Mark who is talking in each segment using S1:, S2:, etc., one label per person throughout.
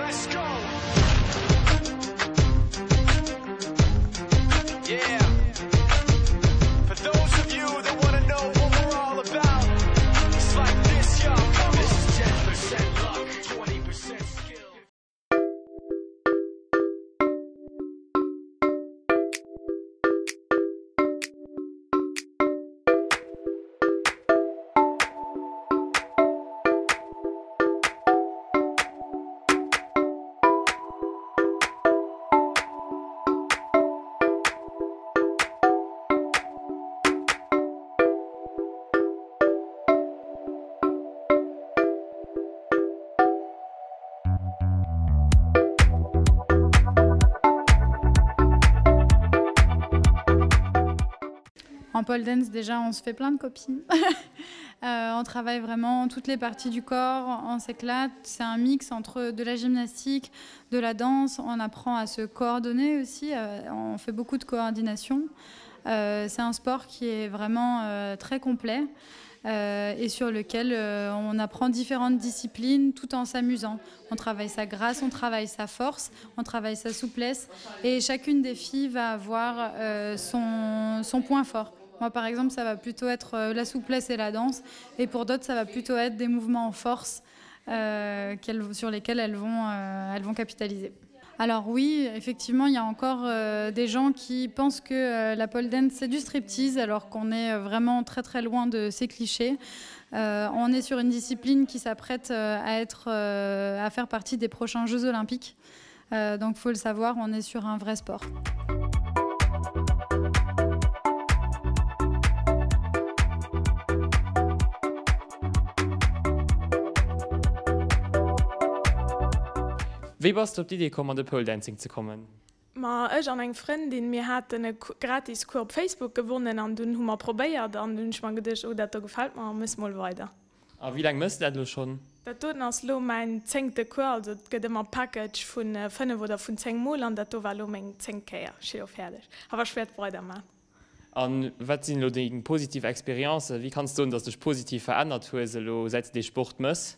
S1: Let's go! Yeah. For those of you that wanna know what we're all about, it's like this, y'all. This is 10% luck, 20% skill.
S2: En pole dance, déjà, on se fait plein de copines. Euh, on travaille vraiment toutes les parties du corps, on s'éclate. C'est un mix entre de la gymnastique, de la danse. On apprend à se coordonner aussi. Euh, on fait beaucoup de coordination. Euh, c'est un sport qui est vraiment euh, très complet euh, et sur lequel euh, on apprend différentes disciplines tout en s'amusant. On travaille sa grâce, on travaille sa force, on travaille sa souplesse et chacune des filles va avoir euh, son, son point fort. Moi, par exemple, ça va plutôt être euh, la souplesse et la danse et pour d'autres, ça va plutôt être des mouvements en force euh, sur lesquels elles vont, euh, elles vont capitaliser. Alors oui, effectivement, il y a encore euh, des gens qui pensent que euh, la pole dance c'est du striptease alors qu'on est euh, vraiment très très loin de ces clichés. Euh, on est sur une discipline qui s'apprête euh, à être euh, à faire partie des prochains Jeux olympiques. Euh, donc faut le savoir, on est sur un vrai sport.
S3: Wéi bass de op d'Idee komm an de Pole Dancing ze kommen?
S4: Ma ech an eng Frëndin, mir haten e gratis Cours op Facebook gewonnen an dunn hu mer probéiert an dunn hunn ech mer geduecht, oh dat do gefält mer, mëss mol weider.
S3: A wéi laang mëss de dat elo schonn?
S4: Dat doten ass lo mäin zéngte Cours, also et gëtt ëmmer Package vu 5 oder vun 10 mol an dat do war lo meng zéngt Kéier. Ech si lo fäerdeg, awer ech wäert weider man.
S3: A wat sinn elo deng positiv Expériencen? Wéi kanns de soen, dass de dech positiv verännert hues elo säit s de dee Sport mëss?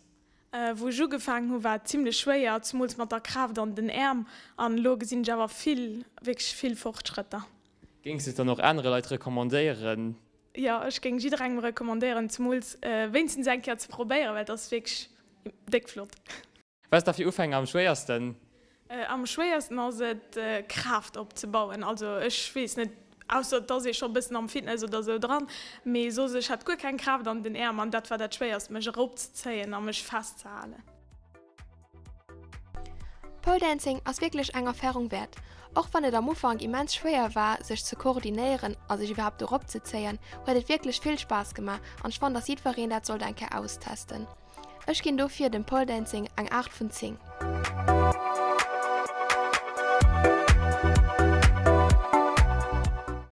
S4: Wou ech ugefaangen hu war et zimlech schwéier, zumools mat der Kraaft an den Äerm, an elo gesinn ech awer vill, wierklech vill Fortschrëtter.
S3: Géings de et dann och anere Leit recommandéieren?
S4: Jo, ech géing jidderengem recommandéieren, zumools wéinstens eng Kéier ze probéieren, well et ass wierklech déck flott.
S3: Wat ass da fir Ufänger am schwéiersten?
S4: Am schwéiersten ass et Kraaft opzebauen. Also ech weess net, ausser et ass ee scho bëssen am Fitness oder sou dran, mee soss ech hat guer keng Kraaft an den Äerm an dat war dat schwéierst mech eropzezéien a mech festzehalen.
S5: Pole Dancing ass wierklech eng Erfärung wäert. Och wann et am Ufank immens schwéier war sech ze koordinéieren a sech iwwerhaapt eropzezéien, huet et wierklech vill Spaass gemaach an ech fannen dass jiddwereen dat sollt eng Kéier austesten. Ech ginn dofir dem Pole Dancing eng 8 vun 10.